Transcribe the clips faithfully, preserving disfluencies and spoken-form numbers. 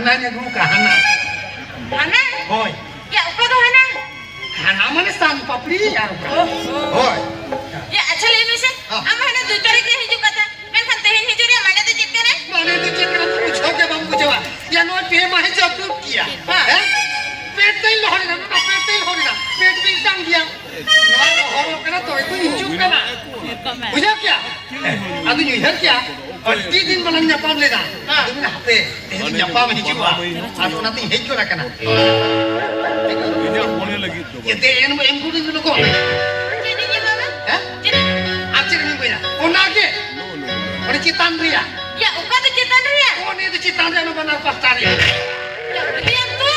ᱦᱟᱱᱟᱧ ᱟᱹᱜᱩ ᱠᱟᱜ, ᱦᱟᱱᱟ᱾ ᱦᱟᱱᱟ? ᱦᱳᱭ᱾ ᱭᱟ, ᱚᱠᱟ ᱫᱚ ᱦᱟᱱᱟ? ᱦᱟᱱᱟ ᱢᱟᱱᱮ ᱥᱟᱱ ᱯᱟᱯᱲᱤ ᱟᱨ ᱚᱠᱟ᱾ ᱚ, ᱚ᱾ ᱦᱳᱭ᱾ ᱭᱟ, ᱟᱪᱪᱷᱟ, ᱞᱟᱹᱭ ᱢᱮᱥᱮ᱾ ᱦᱚᱸ᱾ ᱟᱢ ᱦᱟᱱᱟ ᱫᱩ ᱛᱟᱹᱨᱤᱠᱷ ᱨᱮ ᱦᱤᱡᱩᱜ ᱠᱟᱛᱷᱟ, ᱢᱮᱱᱠᱷᱟᱱ ᱛᱮᱦᱮᱧ ᱦᱤᱡᱩᱜ ᱨᱮᱭᱟᱜ ᱢᱟᱱᱮ ᱫᱚ ᱪᱮᱫ ᱠᱟᱱᱟ? ᱢᱟᱱᱮ ᱫᱚ ᱪᱮᱫ ᱠᱟᱱᱟ? ᱛᱚ ᱵᱩᱡᱷᱟᱹᱣ ᱜᱮ ᱵᱟᱢ ᱵᱩᱡᱷᱟᱹᱣᱟ᱾ ᱭᱟ, ᱱᱚᱣᱟ ᱯᱮ ᱢᱟᱦᱮ ᱡᱟᱹᱯᱩᱫ ᱠᱮᱭᱟ᱾ ᱦᱮᱸ᱾ ᱦᱮᱸ? ᱯᱮᱴ ᱛᱮᱧ ᱞᱚᱦᱚᱫ ᱮᱱᱟ, ᱱᱚᱣᱟ ᱯᱮᱴ ᱛᱮᱧ ᱞᱚᱦᱚᱫ ᱮᱱᱟ᱾ ᱯᱮᱴ ᱵᱤᱧ ᱛᱟᱝ ᱜᱮᱭᱟ᱾ ᱱᱚᱣᱟ ᱞᱚᱦᱚᱫᱚᱜ ᱠᱟᱱᱟ, ᱛᱚᱵᱮ ᱛᱚᱧ ᱦᱤᱡᱩᱜ ᱠᱟᱱᱟ᱾ ᱵᱩᱡᱷᱟᱹᱣ ᱠᱮᱭᱟ? ᱟᱫᱚᱧ ᱩᱭᱦᱟᱹᱨ ᱠᱮᱭᱟ, ᱟᱹᱰᱤ ᱫᱤᱱ ᱵᱟᱞᱟᱝ ᱧᱟᱯᱟᱢ ᱞᱮᱱᱟ᱾ ᱟᱫᱚᱧ ᱢᱮᱱᱟ, ᱦᱟᱯᱮ, ᱛᱮᱦᱮᱧ ᱧᱟᱯᱟᱢ ᱦᱤᱡᱩᱜᱼᱟ᱾ ᱟᱫᱚ ᱚᱱᱟᱛᱤᱧ ᱦᱮᱡ ᱜᱚᱫ ᱟᱠᱟᱱᱟ᱾ ᱤᱧᱟᱹᱜ ᱢᱚᱱᱮ ᱞᱟᱹᱜᱤᱫ ᱫᱚ ᱵᱟᱝ᱾ ᱮ, ᱫᱮ, ᱮᱢ, ᱮᱢ ᱜᱚᱫ ᱟᱹᱧ ᱢᱮ ᱞᱚᱜᱚᱱ᱾ ᱪᱮᱫ ᱤᱧ ᱮᱢᱟᱢᱟ? ᱦᱮᱸ? ᱪᱮᱫ? ᱟᱨ ᱪᱮᱫ ᱮᱢ ᱤᱢᱟᱹᱧᱟ? ᱚᱱᱟᱜᱮ᱾ ᱚᱱᱮ ᱪᱮᱛᱟᱱ ᱨᱮᱭᱟᱜ᱾ ᱭᱟ, ᱚᱠᱟ ᱫᱚ ᱪᱮᱛᱟᱱ ᱨᱮᱭᱟᱜ? ᱚᱱᱮ ᱫᱚ ᱪᱮᱛᱟᱱ ᱨᱮᱭᱟᱜ, ᱚᱱᱟ ᱵᱟᱱᱟᱨ ᱯᱟᱥᱴᱟ ᱨᱮᱭᱟᱜ᱾ ᱭᱟ, ᱞᱟᱹᱭᱟᱢ ᱛᱚ᱾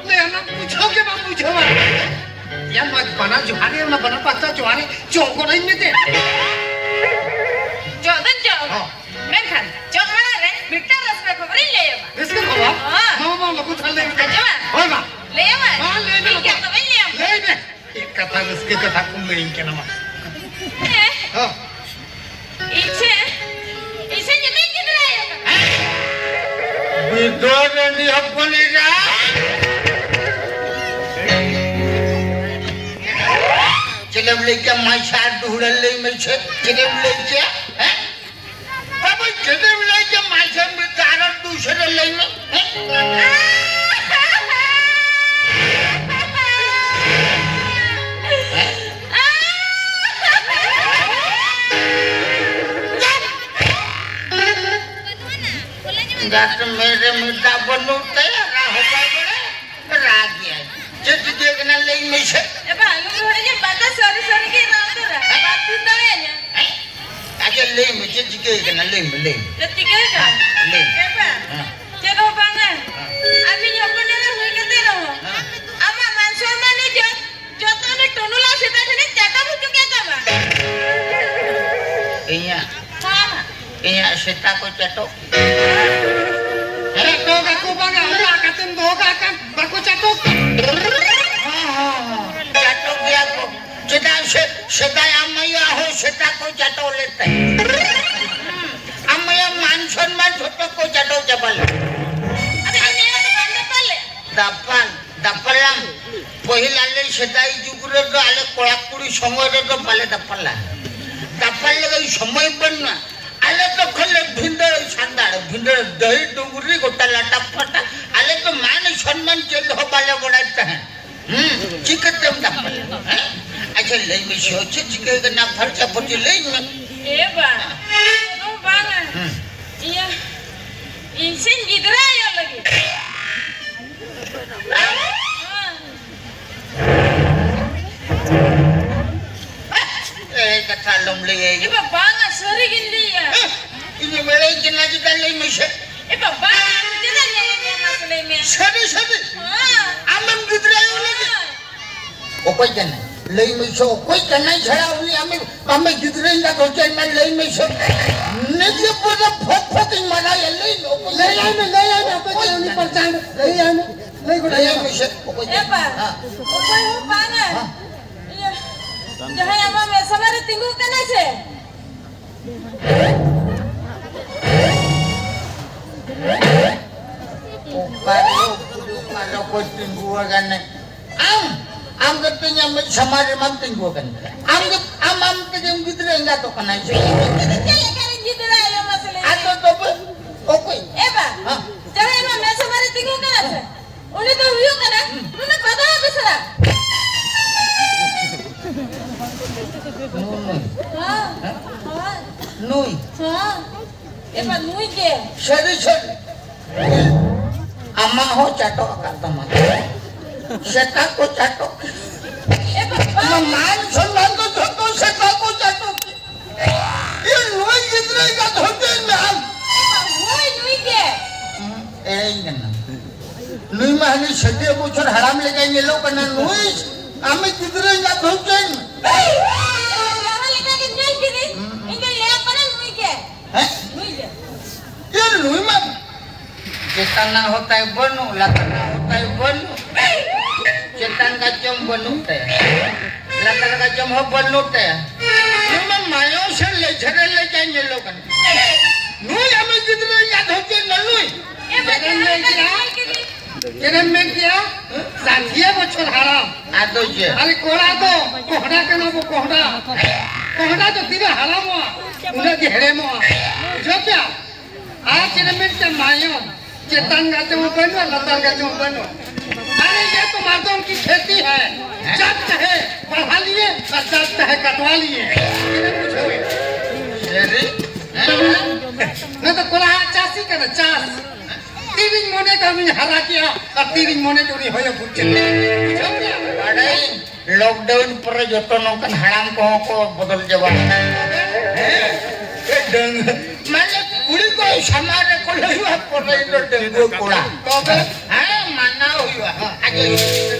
ᱞᱟᱹᱭᱟᱢ ᱵᱩᱡᱷᱟᱹᱣ ᱜᱮ ᱵᱟᱢ ᱵᱩᱡᱷᱟᱹᱣᱟ᱾ ᱭᱟ, ᱱᱚᱣᱟ ᱵᱟᱱᱟᱨ ᱡᱚᱦᱟᱨ ᱨᱮ, ᱚᱱᱟ ᱵᱟᱱᱟᱨ ᱯᱟᱥᱴᱟ ᱡᱚᱦᱟᱨ ᱨᱮ, ᱪᱚᱜ ᱜᱚᱫ ᱟᱹᱧ ᱢᱮᱛᱮ᱾ ᱪᱚᱜ ᱫᱚᱧ ᱪᱚᱜ ᱟᱢᱟ᱾ ᱦᱚᱸ᱾ ᱢᱮᱱᱠᱷᱟᱱ ᱪᱚᱜ ᱢᱟᱲᱟᱝ ᱨᱮ ᱢᱤᱫᱴᱟᱝ ᱨᱟᱹᱥᱠᱟᱹ ᱠᱷᱚᱵᱚᱨᱤᱧ ᱞᱟᱹᱭ ᱟᱢᱟ᱾ ᱨᱟᱹᱥᱠᱟᱹ ᱠᱷᱚᱵᱚᱨ? ᱦᱚᱸ᱾ ᱢᱟ, ᱢᱟ, ᱞᱚᱜᱚᱱ ᱫᱷᱟᱨᱟ ᱞᱟᱹᱭ ᱢᱮ᱾ ᱟᱸᱡᱚᱢᱟ? ᱦᱳᱭ, ᱢᱟ᱾ ᱞᱟᱹᱭ ᱟᱢᱟ? ᱦᱚᱸ, ᱞᱟᱹᱭ ᱢᱮ, ᱴᱷᱤᱠ ᱜᱮᱭᱟ, ᱞᱚᱜᱚᱱ᱾ ᱛᱚᱵᱮᱧ ᱞᱟᱹᱭ ᱟᱢᱟ᱾ ᱞᱟᱹᱭ ᱢᱮ᱾ ᱪᱮᱫ ᱠᱟᱛᱷᱟ ᱨᱟᱹᱥᱠᱟᱹ ᱠᱟᱛᱷᱟ ᱠᱚᱢ ᱞᱟᱹᱭᱟᱹᱧ ᱠᱟᱱᱟ, ᱢᱟ᱾ ᱦᱮᱸ᱾ ᱦᱚᱸ᱾ ᱤᱪᱷᱮ, ᱤᱪᱷᱮ ᱧᱩᱛᱩᱢ ᱜᱤᱫᱽᱨᱟᱹ ᱟᱭᱳ ᱠᱟᱱᱟ᱾ ᱵᱤᱫᱽᱫᱟᱹ ᱨᱟᱹᱱᱤ ᱦᱚᱯᱚᱱ ᱮᱨᱟ᱾ ᱪᱮᱫ ᱮᱢ ᱞᱟᱹᱭ ᱠᱮᱫᱟ? ᱢᱟᱭᱥᱟ ᱟᱨ ᱰᱩᱦᱲᱟᱹ ᱞᱟᱹᱭ ᱢᱮ ᱥᱮ᱾ ᱪᱮᱫ ᱮᱢ ᱞᱟᱹᱭ ᱠᱮᱫᱟ? ᱦᱮᱸ? ᱵᱟᱵᱟ, ᱪᱮᱫ ᱮᱢ ᱞᱟᱹᱭ ᱠᱮᱫᱟ? ᱢᱟᱭᱥᱟ ᱟᱨ ᱰᱩᱦᱲᱟᱹ ᱞᱟᱹᱭ ᱢᱮ᱾ ᱦᱮᱸ? ᱦᱮᱸ? ᱜᱟᱛᱮ ᱢᱮᱨᱮ ᱢᱮᱛᱟ ᱵᱟᱹᱱᱩᱜ ᱛᱟᱭᱟ, ᱨᱟᱜ ᱦᱚᱸ ᱵᱟᱭ ᱵᱟᱲᱟᱭᱟ, ᱨᱟᱜ ᱜᱮᱭᱟᱭ᱾ ᱪᱮᱫ ᱪᱤᱠᱟᱹ ᱠᱟᱱᱟ ᱞᱟᱹᱭ ᱢᱮᱥᱮ? ᱮ ᱵᱟ, ᱱᱩᱭ ᱦᱚᱲ ᱡᱮ ᱵᱟᱠᱟ ᱥᱟᱹᱨᱤ ᱥᱟᱹᱨᱤ ᱜᱮ ᱨᱟᱜ ᱠᱟᱱᱟ᱾ ᱦᱮᱸ? ᱵᱟᱢ ᱵᱩᱡᱽ ᱫᱟᱲᱮᱭᱟᱹᱧᱟ? ᱦᱮᱸ? ᱟᱪᱪᱷᱟ, ᱞᱟᱹᱭ ᱢᱮ, ᱪᱮᱫ ᱪᱤᱠᱟᱹ ᱠᱟᱱᱟ? ᱞᱟᱹᱭ ᱢᱮ, ᱞᱟᱹᱭ ᱢᱮ᱾ ᱪᱮᱫ ᱪᱤᱠᱟᱹ ᱠᱟᱱᱟ? ᱦᱮᱸ, ᱞᱟᱹᱭ ᱢᱮ᱾ ᱮ ᱵᱟ, ᱦᱮᱸ᱾ ᱪᱮᱫ ᱦᱚᱸ ᱵᱟᱝᱟ᱾ ᱦᱮᱸ᱾ ᱟᱢᱤᱡ ᱦᱚᱯᱚᱱ ᱮᱨᱟ ᱦᱩᱭ ᱠᱟᱛᱮ ᱨᱮᱦᱚᱸ, ᱦᱮᱸ᱾ ᱟᱢᱟᱜ ᱢᱟᱱ ᱥᱚᱱᱢᱟᱱ ᱤᱡᱽᱡᱚᱛ ᱡᱚᱛᱚ ᱩᱱᱤ ᱴᱩᱱᱩᱞᱟᱞ ᱥᱮᱛᱟ ᱴᱷᱮᱱᱮ ᱪᱟᱴᱟᱣ ᱦᱚᱪᱚ ᱠᱮᱫ ᱛᱟᱢᱟ᱾ ᱤᱧᱟᱹᱜ, ᱦᱚᱸ᱾ ᱤᱧᱟᱹᱜ ᱥᱮᱛᱟ ᱠᱚ ᱪᱟᱴᱚᱜ᱾ ᱪᱟᱴᱚᱜ ᱟᱠᱚ ᱵᱟᱝᱟ, ᱚᱲᱟᱜ ᱠᱟᱛᱮᱢ ᱫᱚᱦᱚ ᱠᱟᱜ ᱠᱷᱟᱱ ᱵᱟᱠᱚ ᱪᱟᱴᱚᱜ᱾ ᱦᱚᱸ, ᱦᱚᱸ, ᱦᱚᱸ᱾ ᱪᱟᱴᱚᱜ ᱜᱮᱭᱟ ᱠᱚ᱾ ᱪᱮᱫᱟᱜ ᱥᱮ ᱥᱮᱫᱟᱭ ᱟᱢ ᱟᱭᱳ ᱦᱚᱸ ᱥᱮᱛᱟ ᱠᱚ ᱪᱟᱴᱚᱜ ᱞᱮᱫ ᱛᱟᱭᱟ᱾ ᱟᱢ ᱟᱭᱳ ᱢᱟᱱ ᱥᱚᱱᱢᱟᱱ ᱡᱷᱚᱛᱚ ᱠᱚ ᱪᱟᱴᱚᱜ ᱪᱟᱵᱟ ᱞᱮᱫ᱾ ᱟᱫᱚ ᱫᱟᱯᱟᱞ, ᱫᱟᱯᱟᱞᱟᱢ᱾ ᱯᱟᱹᱦᱤᱞ ᱟᱞᱮ ᱥᱮᱫᱟᱭ ᱡᱩᱜᱽ ᱨᱮᱫᱚ ᱟᱞᱮ ᱠᱚᱲᱟ ᱠᱩᱲᱤ ᱥᱚᱢᱚᱭ ᱨᱮᱫᱚ ᱵᱟᱞᱮ ᱫᱟᱯᱟᱞᱟ᱾ ᱫᱟᱯᱟᱞ ᱞᱟᱹᱜᱤᱫ ᱥᱚᱢᱚᱭ ᱵᱟᱹᱱᱩᱜᱼᱟ᱾ ᱟᱞᱮ ᱫᱚ ᱠᱷᱟᱹᱞᱤ ᱵᱷᱤᱸᱫᱟᱹᱲ ᱥᱟᱱᱫᱟᱲ, ᱵᱷᱤᱸᱫᱟᱹᱲ ᱰᱟᱹᱦᱤ ᱰᱩᱝᱨᱤ ᱜᱚᱴᱟ ᱞᱟᱴᱟ ᱯᱟᱴᱟ᱾ ᱟᱞᱮ ᱫᱚ ᱢᱟᱱ ᱥᱚᱱᱢᱟᱱ ᱪᱮᱫ ᱦᱚᱸ ᱵᱟᱞᱮ ᱵᱟᱲᱟᱭ ᱛᱟᱦᱮᱸᱫ᱾ ᱦᱩᱸ, ᱪᱤᱠᱟᱹᱛᱮᱢ ᱫᱟᱯᱟᱞᱟ? ᱦᱮᱸ? ᱟᱪᱪᱷᱟ, ᱞᱟᱹᱭ ᱢᱮ ᱥᱮ, ᱪᱮᱫ ᱪᱤᱠᱟᱹ ᱠᱟᱱᱟ? ᱯᱷᱟᱨᱪᱟ ᱯᱷᱟᱹᱨᱪᱤ ᱞᱟᱹᱭ ᱢᱮ᱾ ᱮ ᱵᱟ, ᱪᱮᱫ ᱦᱚᱸ ᱵᱟᱝᱟ᱾ ᱦᱩᱸ᱾ ᱤᱭᱟᱹ, ᱤᱧ ᱥᱮᱧ ᱜᱤᱫᱽᱨᱟᱹ ᱟᱭᱳ ᱞᱟᱹᱜᱤᱫ᱾ ᱮᱭ ᱠᱟᱛᱷᱟ ᱟᱞᱚᱢ ᱞᱟᱹᱭᱟ᱾ ᱮ ᱵᱟ, ᱵᱟᱝᱟ, ᱥᱟᱹᱨᱤ ᱜᱤᱧ ᱞᱟᱹᱭᱟ᱾ ᱤᱧ ᱵᱟᱲᱟᱭ ᱠᱟᱱᱟ ᱪᱮᱫᱟᱜ ᱞᱟᱹᱭ ᱢᱮᱥᱮ᱾ ᱮ ᱵᱟ, ᱵᱟᱝᱟ, ᱪᱮᱫᱟᱜ ᱞᱟᱹᱭ ᱢᱮ, ᱢᱟᱥᱮ ᱞᱟᱹᱭ ᱢᱮ᱾ ᱥᱟᱹᱨᱤ, ᱥᱟᱹᱨᱤ᱾ ᱦᱮᱸ᱾ ᱟᱢᱮᱢ ᱜᱤᱫᱽᱨᱟᱹ ᱟᱭᱳ ᱞᱟᱹᱜᱤᱫ? ᱦᱮᱸ᱾ ᱚᱠᱚᱭ ᱠᱟᱱᱟᱭ? ᱞᱟᱹᱭ ᱢᱮᱥᱮ, ᱚᱠᱚᱭ ᱠᱟᱱᱟᱭ ᱪᱷᱟᱲᱟ ᱩᱱᱤ ᱟᱢᱮ, ᱟᱢᱮ ᱜᱤᱫᱽᱨᱟᱹ ᱮᱸᱜᱟᱛ ᱦᱚᱪᱚᱭ ᱢᱮ, ᱞᱟᱹᱭ ᱢᱮᱥᱮ᱾ ᱱᱤᱡᱮ ᱯᱩᱨᱟᱹ ᱯᱷᱚᱠ ᱯᱷᱚᱠ ᱤᱧ ᱢᱟᱱᱟᱭᱟ, ᱞᱟᱹᱭ ᱢᱮ, ᱚᱠᱚᱭ ᱞᱟᱹᱭ ᱠᱟᱱᱟᱭ? ᱟᱭ ᱢᱮ, ᱞᱟᱹᱭ ᱟᱭ ᱢᱮ, ᱚᱠᱚᱭ ᱚᱠᱚᱭ ᱠᱟᱱᱟᱭ ᱩᱱᱤ ᱠᱟᱱᱟᱭ? ᱯᱟᱨᱪᱟᱱ? ᱞᱟᱹᱭ ᱟᱭ ᱢᱮ, ᱞᱟᱹᱭ ᱜᱚᱫ ᱞᱟᱹᱭ ᱟᱭ ᱢᱮ᱾ ᱢᱮᱥᱮ, ᱚᱠᱚᱭ ᱮ ᱵᱟ, ᱠᱟᱱᱟᱭ? ᱦᱮᱸ᱾ ᱚᱠᱚᱭ ᱦᱚᱸ ᱵᱟᱝᱟ᱾ ᱦᱮᱸ᱾ ᱤᱭᱟᱹ, ᱡᱟᱦᱟᱸᱭ ᱟᱢᱟᱜ ᱢᱮᱫ ᱥᱟᱢᱟᱝ ᱨᱮ ᱛᱤᱸᱜᱩ ᱠᱟᱱᱟᱭ ᱥᱮ, ᱚᱠᱟᱨᱮ ᱩᱠᱩᱨ ᱚᱠᱟᱨᱮ ᱚᱠᱚᱭ ᱛᱤᱸᱜᱩ ᱟᱠᱟᱱᱟ? ᱟᱢ, ᱟᱢ ᱜᱮ ᱛᱤᱧ ᱟᱢ ᱢᱮᱫ ᱥᱟᱢᱟᱝ ᱨᱮᱢᱟᱢ ᱛᱤᱸᱜᱩ ᱟᱠᱟᱱ᱾ ᱟᱢ ᱜᱮ, ᱟᱢ, ᱟᱢ ᱛᱮᱜᱮᱢ ᱜᱤᱫᱽᱨᱟᱹ ᱮᱸᱜᱟᱛᱚᱜ ᱠᱟᱱᱟ ᱥᱮ? ᱪᱮᱫ ᱞᱮᱠᱟᱨᱮ ᱜᱤᱫᱽᱨᱟᱹ ᱟᱭᱳ ᱢᱟᱥᱮ ᱞᱟᱹᱭ ᱢᱮ? ᱟᱫᱚ ᱛᱚᱵᱮ ᱚᱠᱚᱭ? ᱮ ᱵᱟ, ᱦᱮᱸ? ᱡᱟᱦᱟᱸᱭ ᱟᱢᱟᱜ ᱢᱮᱫ ᱥᱟᱢᱟᱝ ᱨᱮ ᱛᱤᱸᱜᱩ ᱠᱟᱱᱟ ᱥᱮ, ᱩᱱᱤ ᱫᱚ ᱦᱩᱭᱩᱜ ᱠᱟᱱᱟ ᱱᱩᱱᱟᱹᱜ ᱵᱟᱫᱟ ᱵᱮᱥᱨᱟ᱾ ᱱᱩᱭ᱾ ᱦᱮᱸ? ᱦᱮᱸ? ᱦᱮᱸ᱾ ᱱᱩᱭ᱾ ᱦᱮᱸ᱾ ᱮ ᱵᱟ, ᱱᱩᱭ ᱜᱮ᱾ ᱥᱟᱹᱨᱤ, ᱥᱟᱹᱨᱤ᱾ ᱟᱢᱟᱜ ᱦᱚᱸ ᱪᱟᱴᱚᱜ ᱟᱠᱟᱫ ᱛᱟᱢᱟ᱾ ᱥᱮᱛᱟ ᱠᱚ ᱪᱟᱴᱚᱜ᱾ ᱮ ᱵᱟ, ᱵᱟ᱾ ᱟᱢᱟᱜ ᱢᱟᱱ ᱥᱚᱱᱢᱟᱱ ᱫᱚ ᱡᱷᱚᱛᱚ ᱥᱮᱛᱟ ᱠᱚ ᱪᱟᱴᱚᱜ᱾ ᱤᱭᱟᱹ, ᱱᱩᱭ ᱜᱤᱫᱽᱨᱟᱹ ᱮᱸᱜᱟᱛ ᱦᱚᱪᱚᱭ ᱢᱮ ᱟᱢ᱾ ᱮ ᱵᱟ, ᱦᱳᱭ, ᱱᱩᱭ ᱜᱮ᱾ ᱦᱩᱸ, ᱮᱭ ᱠᱟᱱᱟ᱾ ᱱᱩᱭ ᱢᱟ ᱦᱟᱹᱱᱤ ᱥᱟᱹᱛᱤᱭᱟᱹ ᱵᱚᱪᱷᱚᱨ ᱦᱟᱲᱟᱢ ᱞᱮᱠᱟᱭ ᱧᱮᱞᱚᱜ ᱠᱟᱱᱟ᱾ ᱱᱩᱭ ᱟᱢᱤᱡ ᱜᱤᱫᱽᱨᱟᱹ ᱮᱸᱜᱟᱛ ᱦᱚᱪᱚᱭ ᱢᱮ᱾ ᱡᱟᱦᱟᱸ ᱞᱮᱠᱟ ᱜᱮ ᱧᱮᱞ ᱠᱤᱫᱤᱧ, ᱦᱩᱸ᱾ ᱤᱧ ᱫᱚᱧ ᱞᱟᱹᱭᱟᱢ ᱠᱟᱱᱟ, ᱱᱩᱭ ᱜᱮ᱾ ᱦᱮᱸ? ᱱᱩᱭ ᱜᱮ᱾ ᱤᱭᱟᱹ, ᱱᱩᱭ ᱢᱟ ᱪᱮᱛᱟᱱ ᱨᱮᱱᱟᱜ ᱦᱚᱸ ᱛᱟᱭ ᱵᱟᱹᱱᱩᱜ, ᱞᱟᱛᱟᱨ ᱨᱮᱱᱟᱜ ᱦᱚᱸ ᱛᱟᱭ ᱵᱟᱹᱱᱩᱜ᱾ ᱪᱮᱛᱟᱱ ᱠᱟᱪᱚᱢ ᱵᱟᱹᱱᱩᱜ ᱛᱟᱭᱟ, ᱞᱟᱛᱟᱨ ᱠᱟᱪᱚᱢ ᱦᱚᱸ ᱵᱟᱹᱱᱩᱜ ᱛᱟᱭᱟ᱾ ᱱᱩᱭ ᱢᱟ ᱢᱟᱭᱚ ᱥᱮ ᱞᱮᱪᱷᱮᱨᱮ ᱞᱮᱠᱟ ᱧᱮᱞᱚᱜ ᱠᱟᱱᱟ᱾ ᱱᱩᱭ ᱟᱢᱤᱡ ᱜᱤᱫᱽᱨᱟᱹ ᱮᱸᱜᱟᱛ ᱦᱚᱪᱚᱭ ᱢᱮ, ᱱᱩᱭ᱾ ᱮ ᱵᱟ, ᱡᱟᱦᱟᱸ ᱞᱮᱠᱟ ᱜᱮ ᱧᱮᱞ ᱠᱤᱫᱤᱧ, ᱪᱮᱫ ᱮᱢ ᱢᱮᱱ ᱠᱮᱭᱟ? ᱥᱟᱴᱷᱤᱭᱟᱹ ᱵᱚᱪᱷᱚᱨ ᱦᱟᱲᱟᱢ᱾ ᱟᱫᱚ ᱪᱮᱫ? ᱟᱨᱮ ᱠᱚᱲᱟ ᱫᱚ ᱠᱚᱦᱰᱟ ᱠᱟᱱᱟ ᱵᱚ, ᱠᱚᱦᱰᱟ᱾ ᱠᱚᱦᱰᱟ ᱫᱚ ᱛᱤᱱᱟᱹᱜ ᱦᱟᱲᱟᱢᱚᱜᱼᱟ, ᱩᱱᱟᱹᱜ ᱜᱮ ᱦᱮᱲᱮᱢᱚᱜᱼᱟ᱾ ᱵᱩᱡᱷᱟᱹᱣ ᱠᱮᱭᱟ? ᱟᱨ ᱪᱮᱫ ᱮᱢ ᱢᱮᱱ ᱠᱮᱭᱟ? ᱢᱟᱭᱚᱢ᱾ ᱪᱮᱛᱟᱱ ᱜᱟᱪᱷ ᱦᱚᱸ ᱵᱟᱹᱱᱩᱜᱼᱟ, ᱞᱟᱛᱟᱨ ᱜᱟᱪᱷ ᱦᱚᱸ ᱵᱟᱹᱱᱩᱜᱼᱟ᱾ ᱟᱨᱮ ᱤᱭᱟᱹ ᱛᱚ ᱢᱟᱨᱫᱚᱢ ᱠᱤ ᱠᱷᱮᱛᱤ ᱦᱮ, ᱡᱟᱛ ᱪᱟᱦᱮ ᱵᱟᱲᱦᱟ ᱞᱤᱭᱮ ᱟᱨ ᱡᱟᱛ ᱪᱟᱦᱮ ᱠᱟᱴᱣᱟ ᱞᱤᱭᱮ᱾ ᱪᱮᱫ ᱮᱢ ᱵᱩᱡᱷᱟᱹᱣᱮᱫ? ᱥᱟᱹᱨᱤ? ᱦᱮᱸ? ᱱᱚᱣᱟ ᱫᱚ ᱠᱚᱲᱟ ᱦᱟᱜ ᱪᱟᱹᱥᱤ ᱠᱟᱱᱟ, ᱪᱟᱥ᱾ ᱛᱤᱨᱤᱧ ᱢᱚᱱᱮ ᱠᱟᱜ ᱢᱤᱧ ᱦᱟᱨᱟ ᱠᱮᱜᱼᱟ, ᱟᱨ ᱛᱤᱨᱤᱧ ᱢᱚᱱᱮ ᱠᱮᱜ ᱩᱱᱤ ᱦᱚᱭᱚ ᱵᱩᱡᱽ ᱪᱮᱫ᱾ ᱵᱩᱡᱷᱟᱹᱣ ᱠᱮᱜᱼᱟ? ᱵᱟᱰᱟᱭᱟᱹᱧ, lockdown ᱯᱚᱨᱮ ᱡᱚᱛᱚ ᱱᱚᱝᱠᱟᱱ ᱦᱟᱲᱟᱢ ᱠᱚᱦᱚᱸ ᱠᱚ ᱵᱚᱫᱚᱞ ᱪᱟᱵᱟᱜᱼᱟ᱾ ᱦᱮᱸ? ᱮ, ᱰᱟᱹᱝ-, ᱢᱟᱱᱮ ᱠᱩᱲᱤ ᱠᱚ ᱥᱟᱢᱟᱝ ᱨᱮ ᱠᱚ ᱞᱟᱹᱭ ᱦᱩᱭᱩᱜᱼᱟ, ᱯᱚᱨᱮ ᱫᱚ ᱰᱟᱺᱜᱩᱣᱟᱹ ᱠᱚᱲᱟ᱾ ᱛᱚᱵᱮ? ᱦᱮᱸ, ᱢᱟᱱᱟᱣ ᱦᱩᱭᱩᱜᱼᱟ᱾ ᱟᱡ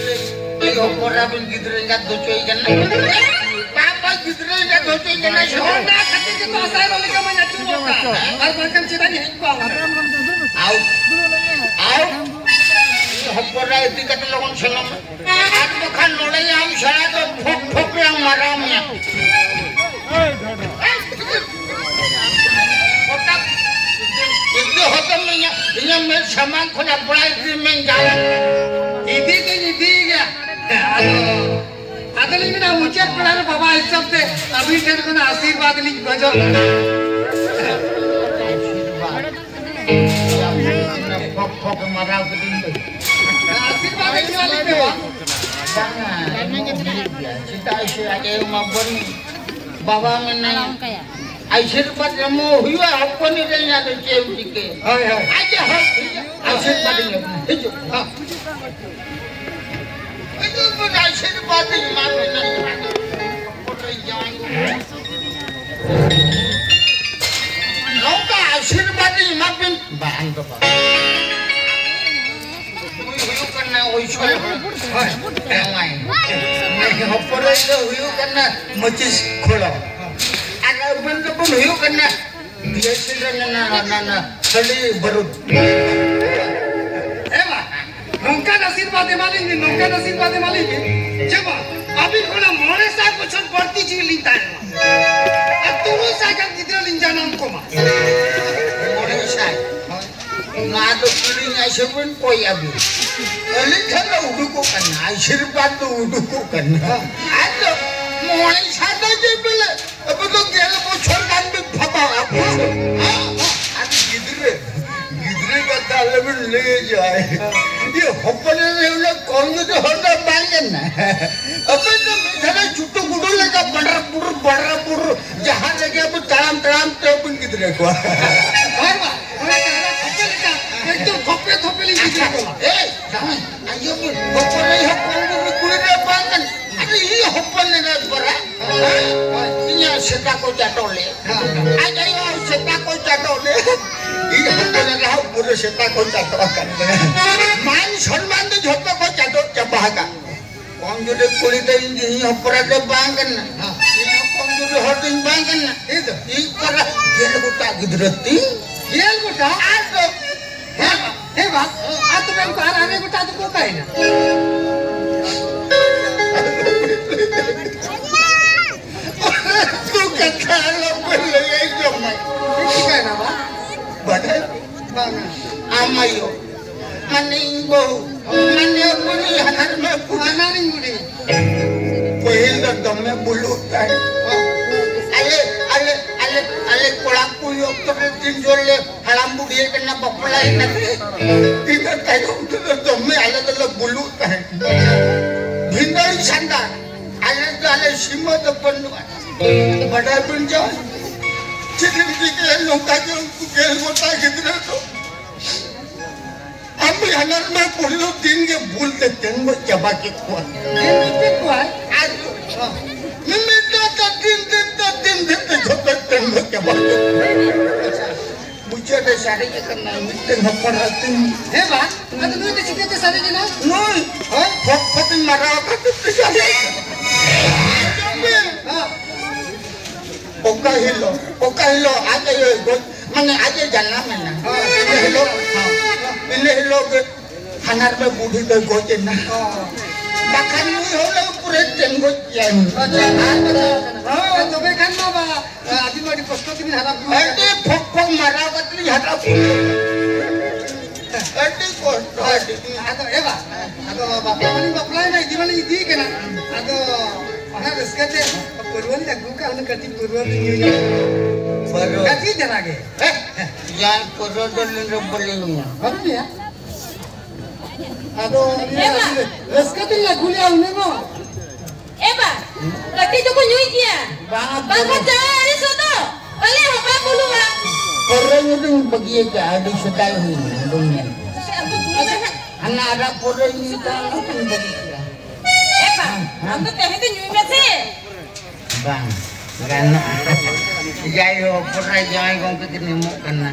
ᱟᱭᱳ ᱦᱚᱯᱚᱱ ᱨᱮ ᱟᱵᱚᱱ ᱜᱤᱫᱽᱨᱟᱹ ᱮᱸᱜᱟᱛ ᱫᱚ ᱪᱚᱭ ᱠᱟᱱᱟ᱾ ᱵᱟᱵᱟ ᱜᱤᱫᱽᱨᱟᱹ ᱮᱸᱜᱟᱛ ᱫᱚ ᱪᱚᱭ ᱠᱟᱱᱟ᱾ ᱚᱱᱟ ᱠᱷᱟᱹᱛᱤᱨ ᱜᱮᱛᱚ ᱟᱥᱟᱭ ᱨᱚᱞᱤ ᱠᱟᱢᱟᱧ ᱟᱹᱪᱩᱨᱚᱜ ᱠᱟᱱ᱾ ᱟᱨ ᱵᱟᱝᱠᱷᱟᱱ ᱪᱮᱫᱟᱜ ᱤᱧ ᱦᱮᱡ ᱠᱚᱜᱼᱟ ᱚᱱᱟ? ᱟᱣ, ᱟᱣ, ᱦᱚᱯᱚᱱ ᱨᱮ ᱤᱫᱤ ᱠᱟᱛᱮ ᱞᱚᱜᱚᱱ ᱥᱮᱱᱚᱜ ᱢᱮ᱾ ᱟᱨ ᱵᱟᱠᱷᱟᱱ ᱱᱚᱰᱮ ᱟᱢ ᱥᱮᱬᱟ ᱫᱚ ᱴᱷᱚᱠ ᱴᱷᱚᱠ ᱨᱮ ᱢᱟᱨᱟᱣ ᱢᱮᱭᱟ᱾ ᱦᱚᱴᱟᱛ ᱤᱫᱤ ᱦᱚᱛᱚᱢ ᱤᱧᱟᱹᱜ, ᱤᱧᱟᱹᱜ ᱢᱮᱫ ᱥᱟᱢᱟᱝ ᱠᱷᱚᱱᱟᱜ ᱵᱟᱲᱟᱭ ᱤᱫᱤ ᱢᱮ ᱡᱟᱦᱟᱸ᱾ ᱤᱫᱤ ᱫᱚᱧ ᱤᱫᱤᱭᱮᱭᱟ᱾ ᱟᱫᱚ, ᱟᱫᱚᱞᱤᱧ ᱢᱮᱱᱟ, ᱢᱩᱪᱟᱹᱫ ᱵᱮᱲᱟ ᱨᱮ ᱵᱟᱵᱟ ᱦᱤᱥᱟᱹᱵ ᱛᱮ ᱟᱹᱵᱤᱱ ᱴᱷᱮᱱ ᱠᱷᱚᱱᱟᱜ ᱟᱥᱤᱨᱵᱟᱫᱽ ᱞᱤᱧ ᱠᱷᱚᱡᱚᱜ ᱠᱟᱱᱟ᱾ ᱯᱷᱚᱠ ᱯᱷᱚᱠ ᱢᱟᱨᱟᱣ ᱠᱤᱫᱤᱧ ᱫᱚ᱾ ᱟᱥᱤᱨᱵᱟᱫᱽ ᱮᱢ ᱧᱟᱢ ᱞᱮᱫᱟ ᱵᱟᱝ? ᱵᱟᱝᱟ, ᱪᱮᱫᱟᱜ ᱥᱮ ᱟᱡ ᱟᱭᱳ ᱢᱟ ᱵᱟᱹᱱᱩᱭ, ᱵᱟᱵᱟ ᱢᱮᱱᱟᱭᱟ᱾ ᱟᱥᱤᱨᱵᱟᱫᱽ ᱮᱢᱚᱜ ᱦᱩᱭᱩᱜᱼᱟ, ᱦᱚᱯᱚᱱ ᱮᱨᱟᱧ, ᱟᱫᱚ ᱪᱮᱫ ᱮᱢ ᱪᱤᱠᱟᱹᱭᱟ? ᱦᱳᱭ, ᱦᱳᱭ᱾ ᱟᱡ ᱦᱚᱸ ᱦᱤᱡᱩᱜ, ᱟᱥᱤᱨᱵᱟᱫᱽ ᱤᱧ ᱮᱢᱟ᱾ ᱦᱤᱡᱩᱜ᱾ ᱦᱚᱸ᱾ ᱦᱤᱡᱩᱜ ᱵᱚᱱ, ᱟᱥᱤᱨᱵᱟᱫᱽ ᱤᱧ ᱮᱢᱟ ᱵᱤᱱᱟ᱾ ᱦᱚᱯᱚᱱ ᱮᱨᱟᱧ ᱡᱟᱶᱟᱭ ᱠᱚ᱾ ᱱᱚᱝᱠᱟ ᱟᱥᱤᱨᱵᱟᱫᱽ ᱤᱧ ᱮᱢᱟ ᱵᱤᱱ᱾ ᱵᱟᱝ ᱫᱚ ᱵᱟᱝ᱾ ᱱᱩᱭ ᱦᱩᱭᱩᱜ ᱠᱟᱱᱟ ᱳᱭᱥᱚᱨ ᱡᱟᱶᱟᱭ᱾ ᱦᱚᱯᱚᱱ ᱫᱚ ᱦᱩᱭᱩᱜ ᱠᱟᱱᱟ ᱢᱟᱹᱪᱤᱥ ᱠᱷᱚᱲᱚ᱾ ᱟᱨ ᱟᱵᱚᱱ ᱫᱚᱵᱚᱱ ᱦᱩᱭᱩᱜ ᱠᱟᱱᱟ ᱵᱤᱭᱮᱥᱤ ᱨᱮ ᱱᱟᱱᱟ, ᱱᱟᱱᱟ, ᱠᱷᱟᱹᱞᱤ ᱵᱟᱹᱨᱩᱫ᱾ ᱮ ᱢᱟ, ᱱᱚᱝᱠᱟᱱ ᱟᱥᱤᱨᱵᱟᱫᱽ ᱮᱢᱟᱞᱤᱧ ᱵᱤᱱ, ᱱᱚᱝᱠᱟᱱ ᱟᱥᱤᱨᱵᱟᱫᱽ ᱮᱢᱟᱞᱤᱧ ᱵᱤᱱ, ᱡᱮ ᱵᱟᱝ, ᱟᱹᱵᱤᱱ ᱠᱷᱚᱱᱟᱜ ᱢᱚᱬᱮ ᱥᱟᱭ ᱵᱚᱪᱷᱚᱨ ᱵᱟᱹᱲᱛᱤ ᱡᱤᱣᱤ ᱞᱤᱧ ᱛᱟᱦᱮᱱ ᱢᱟ᱾ ᱟᱨ ᱛᱩᱨᱩᱭ ᱥᱟᱭ ᱜᱟᱱ ᱜᱤᱫᱽᱨᱟᱹ ᱞᱤᱧ ᱡᱟᱱᱟᱢ ᱠᱚᱢᱟ᱾ ᱢᱚᱬᱮ ᱥᱟᱭ? ᱱᱚᱣᱟ ᱟᱫᱚ ᱠᱤᱨᱤᱧ ᱟᱭᱥᱤᱨᱵᱟᱫᱽ ᱠᱚᱭ ᱟᱹᱜᱩ᱾ ᱟᱹᱞᱤᱧ ᱴᱷᱮᱱ ᱫᱚ ᱩᱰᱩᱠᱚᱜ ᱠᱟᱱᱟ, ᱟᱭᱥᱤᱨᱵᱟᱫᱽ ᱫᱚ ᱩᱰᱩᱠᱚᱜ ᱠᱟᱱᱟ᱾ ᱟᱫᱚ ᱢᱚᱬᱮ ᱥᱟᱭ ᱫᱚ ᱪᱮᱫ ᱵᱚᱞᱮ, ᱟᱵᱚ ᱫᱚ ᱜᱮᱞ ᱵᱚᱪᱷᱚᱨ ᱜᱟᱱ ᱵᱤᱱ ᱵᱷᱟᱵᱟᱣᱟ᱾ ᱟᱫᱚ ᱜᱤᱫᱽᱨᱟᱹ, ᱜᱤᱫᱽᱨᱟᱹ ᱠᱟᱛᱷᱟ ᱟᱞᱚᱵᱤᱱ ᱞᱟᱹᱭ ᱦᱚᱪᱚᱭᱟ᱾ ᱤᱭᱟᱹ, ᱦᱚᱯᱚᱱ ᱮᱨᱟ ᱦᱩᱱᱟᱹᱝ ᱠᱚᱢ ᱡᱩᱫᱤ ᱦᱚᱲ ᱫᱚ ᱵᱟᱝ ᱠᱟᱱᱟ᱾ ᱟᱵᱮᱱ ᱫᱚ ᱢᱤᱫ ᱫᱷᱟᱨᱮ ᱪᱩᱴᱩ ᱜᱩᱰᱩ ᱞᱮᱠᱟ ᱵᱟᱰᱨᱟ ᱵᱩᱰᱨᱩ, ᱵᱟᱰᱨᱟ ᱵᱩᱰᱨᱩ, ᱡᱟᱦᱟᱸ ᱨᱮᱜᱮ ᱟᱵᱚ ᱛᱟᱲᱟᱢ ᱛᱟᱲᱟᱢ ᱛᱮ ᱟᱵᱚ ᱜᱤᱫᱽᱨᱟᱹ ᱠᱚᱣᱟ᱾ ᱦᱳᱭ ᱵᱟ, ᱦᱳᱭ, ᱛᱟᱦᱞᱮ ᱦᱚᱯᱚᱱ ᱞᱮᱠᱟ, ᱮᱠᱫᱚᱢ ᱛᱷᱚᱯᱮ ᱛᱷᱚᱯᱮ ᱞᱤᱧ ᱜᱤᱫᱽᱨᱟᱹ ᱠᱚᱣᱟ᱾ ᱮᱭ, ᱡᱟᱶᱟᱭ, ᱟᱸᱡᱚᱢ ᱢᱮ, ᱦᱚᱯᱚᱱ ᱮᱨᱟ ᱦᱚᱯᱚᱱ ᱜᱩᱰᱩ ᱠᱩᱲᱤ ᱨᱮ ᱵᱟᱝ ᱠᱟᱱᱟ᱾ ᱟᱨ ᱤᱧ ᱦᱚᱯᱚᱱ ᱮᱨᱟ ᱯᱟᱨᱟ, ᱦᱮᱸ? ᱤᱧᱟᱹᱜ ᱥᱮᱛᱟ ᱠᱚ ᱪᱟᱴᱚ ᱞᱮ᱾ ᱦᱮᱸ᱾ ᱟᱡ ᱟᱭᱳ ᱥᱮᱛᱟ ᱠᱚ ᱪᱟᱴᱚ ᱞᱮ᱾ ᱤᱧ ᱦᱚᱯᱚᱱ ᱮᱨᱟ ᱦᱚᱸ ᱯᱩᱨᱟᱹ ᱥᱮᱛᱟ ᱠᱚ ᱪᱟᱴᱚ ᱟᱠᱟᱫ ᱞᱮ᱾ ᱢᱟᱱ ᱥᱚᱱᱢᱟᱱ ᱫᱚ ᱡᱷᱚᱛᱚ ᱠᱚ ᱪᱟᱴᱚ ᱪᱟᱵᱟ ᱟᱠᱟᱫ᱾ ᱠᱚᱢ ᱡᱩᱨᱤ ᱠᱩᱲᱤ ᱫᱚ ᱤᱧ, ᱤᱧ ᱦᱚᱯᱚᱱ ᱮᱨᱟ ᱫᱚ ᱵᱟᱝ ᱠᱟᱱᱟ᱾ ᱦᱮᱸ᱾ ᱤᱧ ᱦᱚᱸ ᱠᱚᱢ ᱡᱩᱨᱤ ᱦᱚᱲ ᱫᱚᱧ ᱵᱟᱝ ᱠᱟᱱᱟ᱾ ᱤᱧ ᱫᱚ? ᱤᱧ ᱯᱟᱨᱟ ᱜᱮᱞ ᱜᱚᱴᱟ ᱜᱤᱫᱽᱨᱟᱹ ᱛᱤᱧ᱾ ᱜᱮᱞ ᱜᱚᱴᱟ? ᱟᱨ ᱫᱚ ᱦᱮᱸ ᱵᱟ, ᱦᱮᱸ ᱵᱟ, ᱟᱨ ᱛᱚᱵᱮ ᱩᱱᱠᱩ ᱟᱨ ᱟᱨᱮ ᱜᱚᱴᱟ ᱫᱚᱠᱚ ᱚᱠᱟᱭᱮᱱᱟ? ᱩᱱᱠᱩ ᱠᱟᱛᱷᱟ ᱟᱞᱚᱯᱮ ᱞᱟᱹᱭᱟ ᱡᱚᱢᱟᱭ᱾ ᱪᱮᱫ ᱪᱤᱠᱟᱹᱭᱮᱱᱟ ᱵᱟ? ᱵᱟᱰᱟᱭ? ᱵᱟᱝᱟ᱾ ᱟᱢ ᱟᱭᱳ, ᱢᱟᱱᱮ ᱤᱧ ᱵᱟᱹᱦᱩ, ᱢᱟᱱᱮ ᱩᱱᱤ ᱦᱟᱱᱟᱨ ᱢᱮ ᱵᱩᱰᱷᱤ᱾ ᱦᱟᱱᱟᱨᱤᱧ ᱵᱩᱰᱷᱤ᱾ ᱯᱟᱹᱦᱤᱞ ᱫᱚ ᱫᱚᱢᱮ ᱵᱩᱞᱩᱜ ᱛᱟᱦᱮᱸᱫ᱾ ᱟᱞᱮ, ᱟᱞᱮ, ᱟᱞᱮ, ᱟᱞᱮ ᱠᱚᱲᱟ ᱠᱩᱲᱤ ᱚᱠᱛᱚ ᱨᱮ ᱛᱤᱱ ᱡᱳᱨ ᱞᱮ ᱦᱟᱲᱟᱢ ᱵᱩᱰᱷᱤ ᱠᱟᱱᱟ, ᱵᱟᱯᱞᱟ ᱠᱟᱛᱮ᱾ ᱤᱱᱟᱹ ᱛᱟᱭᱚᱢ ᱛᱮᱫᱚ ᱫᱚᱢᱮ ᱟᱞᱮ ᱫᱚᱞᱮ ᱵᱩᱞᱩᱜ ᱛᱟᱦᱮᱸᱫ᱾ ᱵᱷᱤᱸᱫᱟᱹᱲ ᱪᱷᱟᱸᱫᱟ, ᱟᱞᱮ ᱫᱚ ᱟᱞᱮ ᱥᱤᱢᱟᱹ ᱫᱚ ᱵᱟᱹᱱᱩᱜᱼᱟ᱾ ᱵᱟᱰᱟᱭ ᱵᱤᱱ ᱪᱚ, ᱪᱮᱫ ᱮᱢ ᱪᱤᱠᱟᱹᱭᱟ, ᱱᱚᱝᱠᱟ ᱜᱮ ᱩᱱᱠᱩ ᱜᱮᱞ ᱜᱚᱴᱟ ᱜᱤᱫᱽᱨᱟᱹ ᱫᱚ᱾ ᱟᱢ ᱦᱟᱱᱟ ᱨᱮᱢᱟ ᱯᱩᱨᱟᱹ ᱫᱤᱱ ᱜᱮ ᱵᱩᱞ ᱛᱮ ᱛᱮᱱᱜᱚᱡ ᱪᱟᱵᱟ ᱠᱮᱫ ᱠᱚᱣᱟ᱾ ᱛᱮᱱᱜᱚᱡ ᱠᱮᱫ ᱠᱚᱣᱟᱭ? ᱟᱨ ᱢᱤᱢᱤᱫ ᱫᱚ ᱛᱟ ᱫᱤᱱ, ᱫᱤᱱ ᱛᱟ ᱫᱤᱱ, ᱫᱤᱱ ᱛᱮ ᱡᱷᱚᱛᱚ ᱛᱮᱱᱜᱚᱡ ᱪᱟᱵᱟ ᱠᱮᱫ ᱠᱚᱣᱟ᱾ ᱢᱩᱪᱟᱹᱫ ᱨᱮ ᱥᱟᱨᱮᱡ ᱟᱠᱟᱱᱟ ᱢᱤᱫᱴᱮᱱ ᱦᱚᱯᱚᱱ ᱮᱨᱟ ᱛᱤᱧ᱾ ᱦᱮᱸ ᱵᱟ, ᱟᱫᱚ ᱱᱩᱭ ᱫᱚ ᱪᱤᱠᱟᱹᱛᱮ ᱥᱟᱨᱮᱡ ᱮᱱᱟ? ᱱᱩᱭ? ᱦᱳᱭ? ᱯᱷᱚᱠ ᱯᱷᱚᱠ ᱤᱧ ᱢᱟᱨᱟᱣ ᱟᱠᱟᱫ ᱛᱮ ᱥᱟᱨᱮᱡ ᱟᱠᱟᱱᱟ᱾ ᱦᱮᱸ᱾ ᱚᱠᱟ ᱦᱤᱞᱳᱜ, ᱚᱠᱟ ᱦᱤᱞᱳᱜ ᱟᱡ ᱟᱭᱳᱭ ᱜᱚᱡ, ᱢᱟᱱᱮ ᱟᱡ ᱮ ᱡᱟᱱᱟᱢ ᱮᱱᱟ, ᱤᱱᱟᱹ ᱦᱤᱞᱳᱜ, ᱤᱱᱟᱹ ᱦᱤᱞᱳᱜ ᱜᱮ ᱦᱟᱱᱟᱨ ᱢᱮ ᱵᱩᱰᱷᱤ ᱫᱚᱭ ᱜᱚᱡ ᱮᱱᱟ᱾ ᱵᱟᱠᱷᱟᱱ ᱱᱩᱭ ᱦᱚᱸ ᱞᱮ ᱯᱩᱨᱟᱹ ᱴᱮᱸᱜᱚᱡ ᱠᱮᱭᱟ᱾ ᱟᱪᱪᱷᱟ, ᱟᱪᱪᱷᱟ, ᱟᱪᱪᱷᱟ᱾ ᱦᱮᱸ, ᱛᱚᱵᱮ ᱠᱷᱟᱱ ᱢᱟ ᱵᱟ, ᱟᱹᱵᱤᱱ ᱢᱟ ᱟᱹᱰᱤ ᱠᱚᱥᱴᱚ ᱛᱮᱵᱤᱱ ᱦᱟᱨᱟ ᱵᱩᱨᱩ ᱟᱹᱰᱤ ᱟᱠᱟᱱᱟ᱾ ᱯᱷᱚᱠ ᱯᱷᱚᱠ ᱢᱟᱨᱟᱣ ᱠᱟᱛᱮ ᱞᱤᱧ ᱦᱟᱨᱟ ᱵᱩᱨᱩ᱾ ᱟᱹᱰᱤ ᱠᱚᱥᱴᱚ, ᱟᱹᱰᱤ᱾ ᱟᱫᱚ ᱮ ᱵᱟ, ᱟᱫᱚ ᱵᱟᱯᱞᱟ ᱢᱟᱞᱤᱧ ᱵᱟᱯᱞᱟᱭᱮᱱᱟ, ᱤᱫᱤ ᱢᱟᱞᱤᱧ ᱤᱫᱤᱭᱮ ᱠᱟᱱᱟ᱾ ᱟᱫᱚ ᱚᱱᱟ ᱨᱟᱹᱥᱠᱟᱹ ᱛᱮ ᱯᱟᱹᱨᱣᱟᱹ ᱞᱤᱧ ᱟᱹᱜᱩ ᱠᱟᱜᱼᱟ, ᱩᱱᱟᱹᱜ ᱠᱟᱹᱴᱤᱡ ᱯᱟᱹᱨᱣᱟᱹ ᱞᱤᱧ ᱧᱩ ᱧᱚᱜ᱾ ᱯᱟᱹᱨᱣᱟᱹ? ᱠᱟᱹᱴᱤᱡ ᱫᱷᱟᱨᱟ ᱜᱮ᱾ ᱦᱮᱸ? ᱡᱟᱦᱟᱸᱭ ᱯᱟᱹᱨᱣᱟᱹ ᱫᱚ ᱞᱤᱧ ᱨᱮ ᱵᱟᱹᱞᱤᱧ ᱧᱩᱭᱟ᱾ ᱵᱟᱹᱵᱤᱱ ᱧᱩᱭᱟ? ᱟᱫᱚ ᱮ ᱵᱟ᱾ ᱨᱟᱹᱥᱠᱟᱹ ᱛᱮᱞᱤᱧ ᱟᱹᱜᱩ ᱞᱮᱜᱼᱟ ᱩᱱᱟᱹᱜ ᱫᱚ᱾ ᱮ ᱵᱟ, ᱠᱟᱹᱴᱤᱡ ᱫᱚᱠᱚ ᱧᱩᱭ ᱜᱮᱭᱟ᱾ ᱵᱟᱝ, ᱵᱟᱝᱠᱷᱟᱱ ᱵᱟᱝ᱾ ᱡᱟᱶᱟᱭ ᱟᱹᱲᱤᱥᱚᱜ ᱫᱚ᱾ ᱵᱟᱞᱮ ᱦᱚᱯᱟ ᱵᱩᱞᱩᱜᱼᱟ᱾ ᱯᱟᱹᱣᱨᱟᱹ ᱧᱩ ᱫᱚᱧ ᱵᱟᱹᱜᱤᱭ ᱠᱟᱜᱼᱟ, ᱟᱹᱰᱤ ᱥᱮᱫᱟᱭ ᱦᱩᱭᱱᱟ, ᱵᱟᱹᱧ ᱧᱩᱭ᱾ ᱟᱪᱪᱷᱟ, ᱟᱵᱚ ᱵᱩᱞᱩᱜ ᱢᱮ ᱦᱟᱸᱜ᱾ ᱦᱟᱱᱟ ᱟᱨᱟᱜ ᱯᱟᱹᱣᱨᱟᱹᱧ ᱧᱩᱭ ᱛᱟᱦᱮᱸ, ᱚᱱᱟ ᱠᱚᱧ ᱵᱟᱹᱜᱤ ᱠᱮᱫᱟ᱾ ᱮ ᱵᱟ, ᱟᱢ ᱫᱚ ᱛᱮᱦᱮᱧ ᱫᱚ ᱧᱩᱭ ᱢᱮᱥᱮ᱾ ᱵᱟᱝ ᱜᱟᱱᱚᱜᱼᱟ᱾ ᱡᱟᱭᱦᱳᱠ, ᱯᱟᱹᱣᱨᱟᱹ ᱡᱟᱶᱟᱭ ᱜᱚᱢᱠᱮ ᱠᱤᱱ ᱮᱢᱚᱜ ᱠᱟᱱᱟ᱾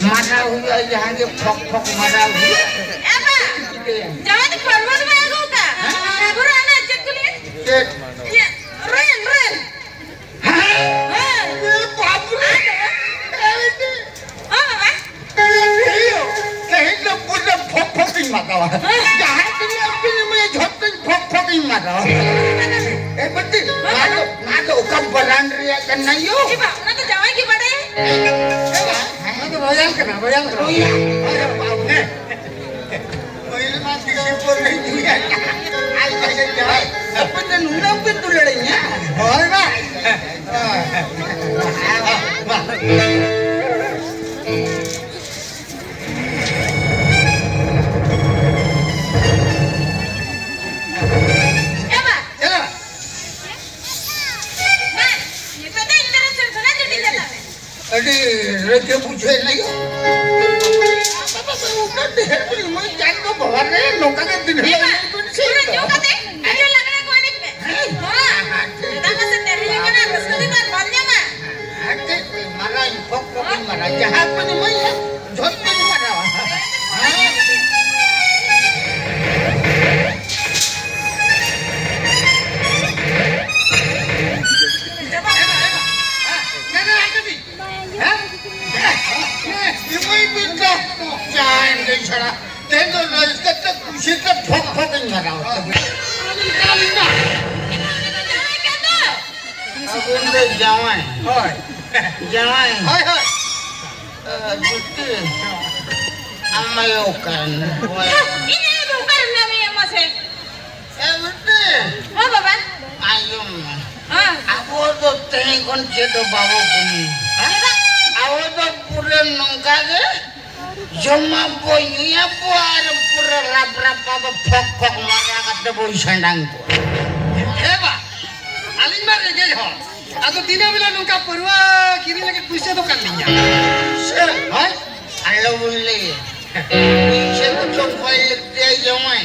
ᱢᱟᱨᱟᱣ ᱦᱩᱭᱩᱜᱼᱟ, ᱡᱟᱦᱟᱸ ᱜᱮ ᱯᱷᱚᱠ ᱯᱷᱚᱠ ᱢᱟᱨᱟᱣ ᱦᱩᱭᱩᱜᱼᱟ᱾ ᱮ ᱵᱟ, ᱪᱤᱠᱟᱹᱭᱟ? ᱡᱟᱶᱟᱭ ᱫᱚ ᱯᱟᱹᱣᱨᱟᱹ ᱫᱚ ᱵᱟᱭ ᱟᱹᱜᱩ ᱠᱟᱜᱼᱟ᱾ ᱦᱮᱸ? ᱯᱩᱨᱟᱹ ᱚᱱᱟ ᱪᱮᱫ ᱠᱚ ᱞᱟᱹᱭᱟ? ᱪᱮᱫ? ᱤᱭᱟᱹ, ᱨᱮᱱ, ᱨᱮᱱ᱾ ᱦᱮᱸ? ᱦᱮᱸ᱾ ᱮ ᱵᱟᱵᱨᱮ! ᱦᱮᱸ, ᱵᱟᱵᱟ᱾ ᱛᱮᱦᱮᱧ ᱫᱚ ᱯᱩᱨᱟᱹ ᱯᱷᱚᱠ ᱯᱷᱚᱠ ᱤᱧ ᱢᱟᱜᱟᱣᱟ᱾ ᱡᱟᱦᱟᱸ ᱛᱤᱱᱟᱹᱜ ᱯᱮ ᱮᱢᱟᱹᱧᱟ, ᱡᱷᱚᱛᱚᱧ ᱯᱷᱚᱠ ᱯᱷᱚᱠ ᱤᱧ ᱢᱟᱜᱟᱣᱟ᱾ ᱮ ᱵᱟᱹᱴᱤ, ᱱᱚᱣᱟ ᱫᱚ, ᱱᱚᱣᱟ ᱫᱚ ᱚᱠᱟ brand ᱨᱮᱭᱟᱜ ᱠᱟᱱᱟ ᱭᱳ? ᱮ ᱵᱟ, ᱚᱱᱟ ᱫᱚ ᱡᱟᱶᱟᱭ ᱜᱮ ᱵᱟᱰᱟᱭᱟ᱾ ᱦᱮᱸ? ᱱᱚᱣᱟ ᱫᱚ Royal ᱠᱟᱱᱟ, Royal ᱠᱟᱱᱟ᱾ Royal᱾ ᱦᱮᱸ, ᱵᱟᱵᱨᱮ᱾ ᱯᱟᱹᱦᱤᱞ ᱢᱟ ᱵᱤᱥᱤ ᱯᱟᱹᱣᱨᱟᱹᱧ ᱧᱩᱭᱟ᱾ ᱟᱡ ᱞᱟᱹᱜᱤᱫ ᱡᱟᱶᱟᱭ᱾ ᱟᱯᱮ ᱫᱚ ᱱᱩᱱᱟᱹᱜ ᱯᱮ ᱫᱩᱞᱟᱹᱲᱤᱧᱟ? ᱦᱳᱭ ᱵᱟ᱾ ᱵᱟ᱾ ᱮ ᱵᱟ᱾ ᱪᱟᱞᱟᱜ᱾ ᱢᱟ, ᱱᱤᱛᱚᱜ ᱫᱚ ᱤᱧ ᱛᱚᱨᱚᱯ ᱥᱮᱱ ᱠᱷᱚᱱᱟᱜ ᱪᱩᱴᱤ ᱠᱟᱛᱟᱢ ᱢᱮ᱾ ᱟᱹᱰᱤ ᱨᱟᱹᱥᱠᱟᱹ ᱵᱩᱡᱷᱟᱹᱣ ᱮᱱᱟ ᱭᱳ᱾ ᱵᱟᱵᱟ, ᱵᱟᱵᱟ, ᱩᱱᱟᱹᱜ ᱰᱷᱮᱨ ᱵᱤᱱ ᱮᱢᱟᱹᱧ ᱠᱷᱟᱱ ᱫᱚ ᱵᱟᱵᱟ ᱨᱮ, ᱱᱚᱝᱠᱟ ᱜᱮ ᱫᱤᱱ ᱦᱤᱞᱳᱜ ᱮᱢᱟ ᱵᱤᱱ ᱥᱮ᱾ ᱯᱩᱨᱟᱹ ᱧᱩ ᱠᱟᱛᱮ ᱦᱤᱡᱩᱜ ᱞᱟᱜᱽᱲᱮ ᱠᱚ ᱮᱱᱮᱡ ᱯᱮ᱾ ᱦᱮᱸ᱾ ᱦᱚᱸ᱾ ᱫᱟᱠᱟ ᱥᱮ ᱛᱮᱨᱮᱧ ᱠᱟᱱᱟ, ᱨᱟᱹᱥᱠᱟᱹ ᱫᱤᱱ ᱟᱨ ᱵᱟᱢ ᱧᱟᱢᱟ᱾ ᱟᱨ ᱪᱮᱫ ᱯᱮ ᱢᱟᱨᱟᱝ ᱯᱷᱚᱠ ᱯᱷᱚᱠ ᱤᱧ ᱢᱟᱨᱟᱝ, ᱡᱟᱦᱟᱸ ᱯᱮ ᱮᱢᱟᱹᱧᱟ, ᱡᱷᱚᱛᱚᱧ ᱢᱟᱨᱟᱣᱟ᱾ ᱦᱮᱸ᱾ ᱪᱟᱵᱟ᱾ ᱦᱮᱸ? ᱤᱢᱟᱹᱧ ᱵᱤᱱ ᱛᱚ, ᱡᱟᱦᱟᱸᱭ ᱞᱟᱹᱭ ᱪᱷᱟᱲᱟ, ᱛᱮᱦᱮᱧ ᱫᱚ ᱨᱟᱹᱥᱠᱟᱹ ᱛᱮ ᱠᱩᱥᱤ ᱛᱮ ᱯᱷᱚᱠ ᱯᱷᱚᱠ ᱤᱧ ᱢᱟᱨᱟᱣᱟ᱾ ᱟᱵᱚ ᱫᱚ ᱡᱟᱶᱟᱭ᱾ ᱦᱳᱭ᱾ ᱡᱟᱶᱟᱭ᱾ ᱦᱳᱭ, ᱦᱳᱭ᱾ ᱟᱨ ᱵᱤᱴᱤ᱾ ᱟᱢ ᱟᱭᱳ ᱠᱟᱱ᱾ ᱤᱧ ᱟᱭᱳ ᱫᱚ ᱚᱠᱟᱨᱮ ᱢᱮᱱᱟᱭᱟ ᱢᱟᱥᱮ? ᱮ ᱵᱤᱴᱤ᱾ ᱦᱚᱸ ᱵᱟᱵᱟ᱾ ᱟᱸᱡᱚᱢ ᱢᱮ᱾ ᱦᱮᱸ᱾ ᱟᱵᱚ ᱫᱚ ᱛᱮᱦᱮᱧ ᱠᱷᱚᱱ ᱪᱮᱫ ᱫᱚ ᱵᱟᱵᱚ ᱠᱟᱹᱢᱤ᱾ ᱦᱮᱸ? ᱟᱵᱚ ᱫᱚ ᱯᱩᱨᱟᱹ ᱱᱚᱝᱠᱟ ᱜᱮ ᱡᱚᱢᱟᱵᱚ, ᱧᱩᱭᱟᱵᱚ ᱟᱨ ᱯᱩᱨᱟᱹ ᱨᱟᱯ ᱨᱟᱯ ᱟᱵᱚ ᱯᱷᱚᱠ ᱯᱷᱚᱠ ᱢᱟᱨᱟ ᱠᱟᱛᱮ ᱵᱚ ᱥᱮᱸᱰᱟᱝ ᱠᱚᱣᱟ᱾ ᱦᱮᱸ ᱵᱟ, ᱟᱹᱞᱤᱧ ᱢᱟ ᱨᱮᱸᱜᱮᱡ ᱦᱚᱲ᱾ ᱟᱫᱚ ᱫᱤᱱᱟᱹᱢ ᱦᱤᱞᱳᱜ ᱱᱚᱝᱠᱟ ᱯᱟᱹᱨᱣᱟᱹ ᱠᱤᱨᱤᱧ ᱞᱟᱹᱜᱤᱫ ᱯᱩᱭᱥᱟᱹ ᱫᱚ ᱚᱠᱟ ᱨᱮᱞᱤᱧ ᱧᱟᱢᱟ? ᱥᱮ, ᱦᱳᱭ, ᱟᱞᱚ ᱵᱚᱱ ᱞᱟᱹᱭᱟ᱾ ᱯᱩᱭᱥᱟᱹ ᱠᱚ ᱪᱚᱝ ᱠᱷᱚᱭ ᱞᱟᱹᱠᱛᱤᱭᱟ ᱡᱟᱶᱟᱭ᱾